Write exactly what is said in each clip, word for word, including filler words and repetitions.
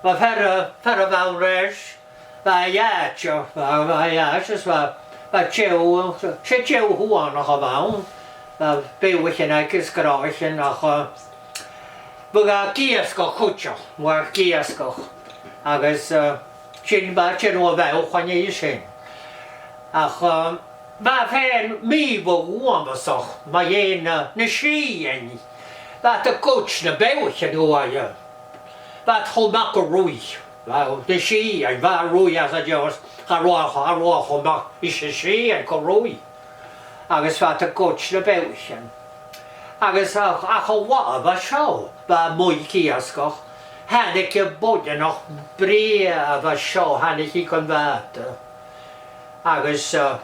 Bha fear, fear a bh' ann a-rithist, bha e àite, bha, bha e àite, is bha, bha deagh, 's e deagh shuanach a bh' ann, bha beathaichean aige is gnothaichean ach, eh, bha e ag iasgach cuideachd, bha e ag iasgach, agus, eh, sin, bha e a' dèanamh a bheathach an uair sin. Ach, eh, bha e fhèin mì-uabhasach mu dheidhinn, eh, na sìthichean. Bha iad a' goid na beathaichean uaithe. Bha iad cho math gu ruith. Bha, na sìthichean, bha ruith às a dheas, cha robh, cha robh cho math ris na sìthichean gu ruith. Agus bha iad a' goid na beathaichean. Agus ach, ach an latha a bha seo, bha e a-muigh ag iasgach, thàinig am boireannach brèagha a bha seo, thàinig i chun bàta. Agus, eh,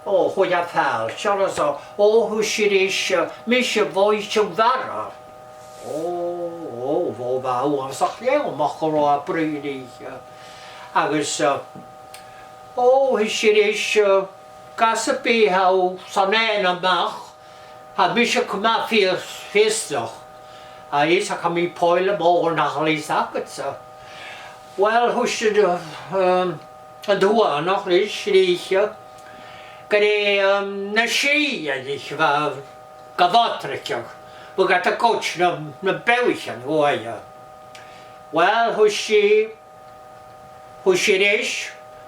o, chuir i fàilte oirre, so, o, thuirt i ris, eh, mise Mhàighstir Bhàrr. O, o, bha, bha e uabhasach leòmach gun robh e a' bruidhinn rithe. Agus, eh, o, thuirt i ris, eh, gus am bi thu san eun a-mach, tha mise gu math fios-, fiosrach. A, is tha mi a' pàigheadh mòran nach eil fhios agadsa. Uill, thuirt, eh, um, an t-uair sin, a-rithist, a-rithist, gur e, um, na sìthichean a bha ga phodraigeadh, bha iad a' goid na, na beathaichean uaithe. Uill, thuirt i, thuirt i ris,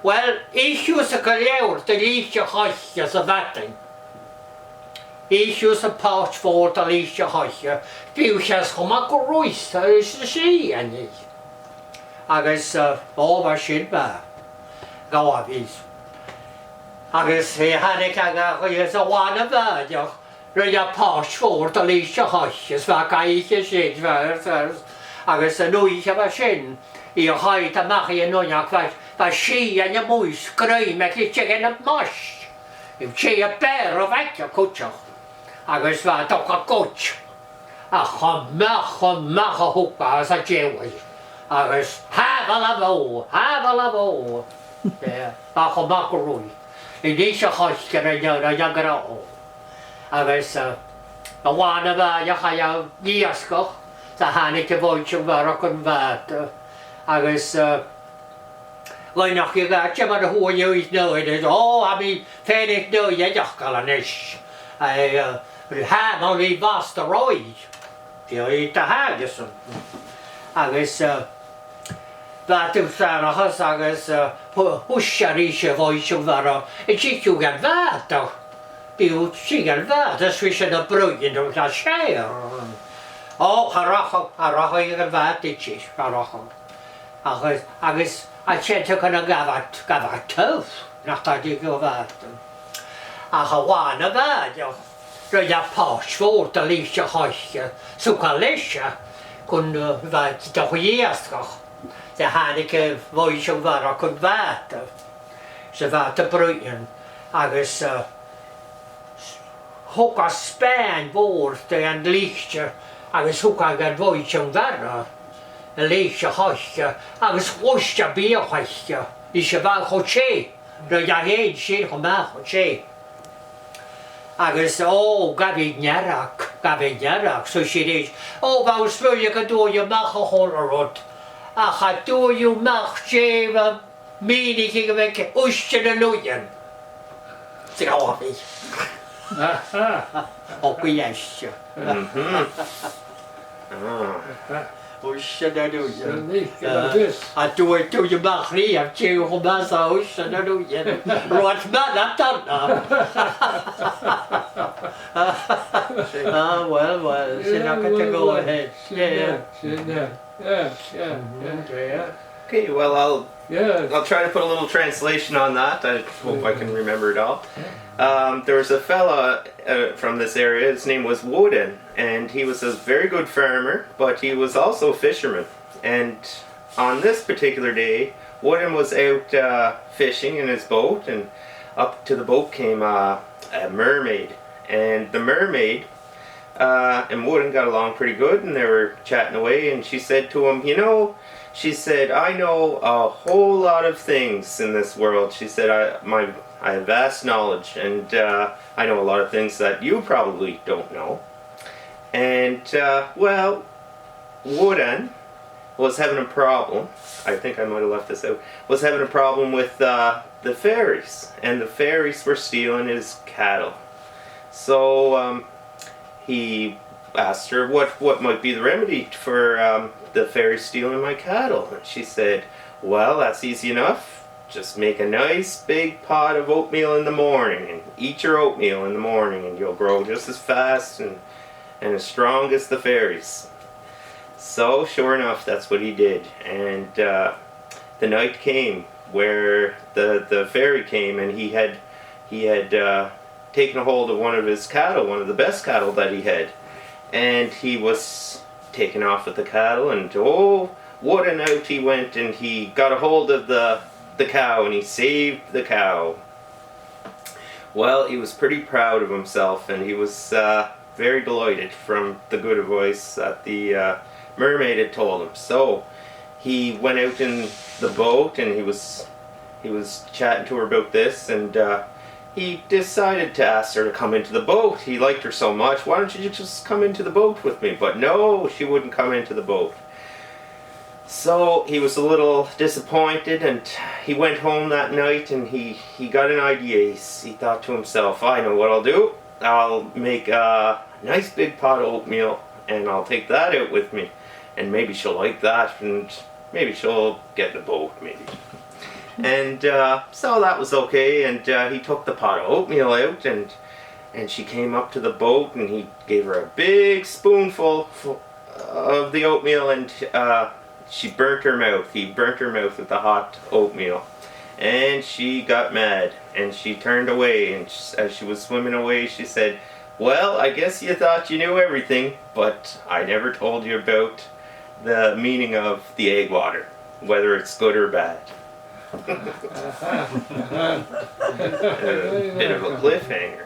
uill, ith thusa gu leòr de lite-choirce sa mhadainn. Ith thusa pàirt mhòr de lite-choirce, bidh thu cho math gu ruith ris na sìthichean. Agus, eh, o, bha sin math. Gabh a-rithist. Agus, eh, thàinig e gu, agus a' bhana-mhàireach, rinn e pàirt mhòr de lite-choirce, is bha e ga ithe sin, bha, agus, agus an oidhche a bha sin, i a' coimhead a-mach air an uinneig, bha, bha sìthichean a-muigh, is grèim aige air tighinn a-mach. Is tè a b' fheàrr a bh' aige cuideachd. Agus bha e a' dol ga goid. Ach cho math, cho math a thug e às a dhèidh. Agus shàbhail e bho, shàbhail e bho. Yeah, ach cho math gu ruith. An lite-choirce a rinn e, rinn e gu robh. Agus, eh, a' bhana-mhàireach, chaidh e ag iasgach, 's thàinig am Mhàighistir Bhàrr chun bàta. Agus, eh, dh'fhaighnich e dha, dè mar a fhuair thu an oidhche, o, tha mi fhìn an oidhche a-nis. Eh, eh, tha mi a' bhàs a-rithist. Bha e a' tighinn a-steach. Agus, eh, bha e a' dol a-steach agus, eh, thu-, thuirt e ris am Mhàighistir Bhàrr, an tig thu dhan bhàta? Bidh thu a' tighinn dhan bhàta, is bidh sinn a' bruidhinn, tha sinn. O, cha rachadh, cha rachadh i dhan bhàta idir, cha rachadh. Agus, agus a' tighinn chun a' ghabhail, ghabhail taobh, nach do dh'fhàg i a' bhàta. Ach a' bhana-mhàireach, rinn e pàirt mhòr de lite-choirce, 's thug e leis e, chun, eh, bha e a' dol a dh'iasgach. 'S thàinig am Mhàighistir Bhàrr chun bàta, 's bha iad a' bruidhinn, agus, eh, thug e spàin mhòr dhen lite, agus thug e dhan Mhàighistir Bhàrr an lite-choirce, agus ghluais e am biadh thuige, is bha e cho teth. Rinn e fhèin sin cho math, cho teth. Agus, o, ghabh i nearg, ghabh i nearg, 's thuirt i ris, o, bha thu a' smaoineachadh gun d' fhuair thu a-mach a h-uile rud. Ach cha d' fhuair thu a-mach dè bha mi a' ciallachadh, uisge nan uighean. 'S ghabh i. Aha. O, gu deas. Mhm. Ah. Uisge nan uighean. Sin e, sin e. Eh, a' dol, dol a-mach riamh, tè cho math 's a uisge nan uighean. Rud math a th' ann. Ah, well, well, sin agad e, go ahead. Yeah, yeah. Sin e, sin e. Yeah, yeah, yeah. Mhm. Yeah, yeah. Okay, well, I'll, yeah, I'll try to put a little translation on that. I hope I can remember it all. Yeah. Um, there was a fella, uh, from this area. His name was Wooden, and he was a very good farmer, but he was also a fisherman. And on this particular day, Wooden was out, uh, fishing in his boat, and up to the boat came, uh, a mermaid. And the mermaid, uh, and Wooden got along pretty good, and they were chatting away, and she said to him, "You know," she said, "I know a whole lot of things in this world." She said, "I, my, I have vast knowledge, and, uh, I know a lot of things that you probably don't know." And, uh, well, Wooden was having a problem. I think I might have left this out. Was having a problem with uh, the fairies, and the fairies were stealing his cattle. So um, he asked her what, what might be the remedy for um, the fairies stealing my cattle. And she said, "Well, that's easy enough. Just make a nice big pot of oatmeal in the morning and eat your oatmeal in the morning, and you'll grow just as fast and, and as strong as the fairies." So, sure enough, that's what he did. And uh, the night came where the, the fairy came, and he had, he had uh, taken a hold of one of his cattle, one of the best cattle that he had. And he was taken off with the cattle, and oh, what an out he went, and he got a hold of the, the cow, and he saved the cow. Well, he was pretty proud of himself, and he was uh, very delighted from the good advice that the uh, mermaid had told him. So he went out in the boat, and he was he was chatting to her about this, and uh, he decided to ask her to come into the boat. He liked her so much. "Why don't you just come into the boat with me?" But no, she wouldn't come into the boat. So he was a little disappointed, and he went home that night, and he, he got an idea. He, s- he thought to himself, "I know what I'll do. I'll make a nice big pot of oatmeal, and I'll take that out with me, and maybe she'll like that, and maybe she'll get in the boat, maybe." And uh, so that was okay, and uh, he took the pot of oatmeal out, and and she came up to the boat, and he gave her a big spoonful f- of the oatmeal, and uh, she burnt her mouth. He burnt her mouth with the hot oatmeal. And she got mad, and she turned away, and sh- as she was swimming away, she said, "Well, I guess you thought you knew everything, but I never told you about the meaning of the egg water, whether it's good or bad." A bit of a cliffhanger.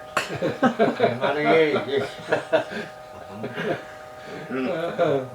Mm.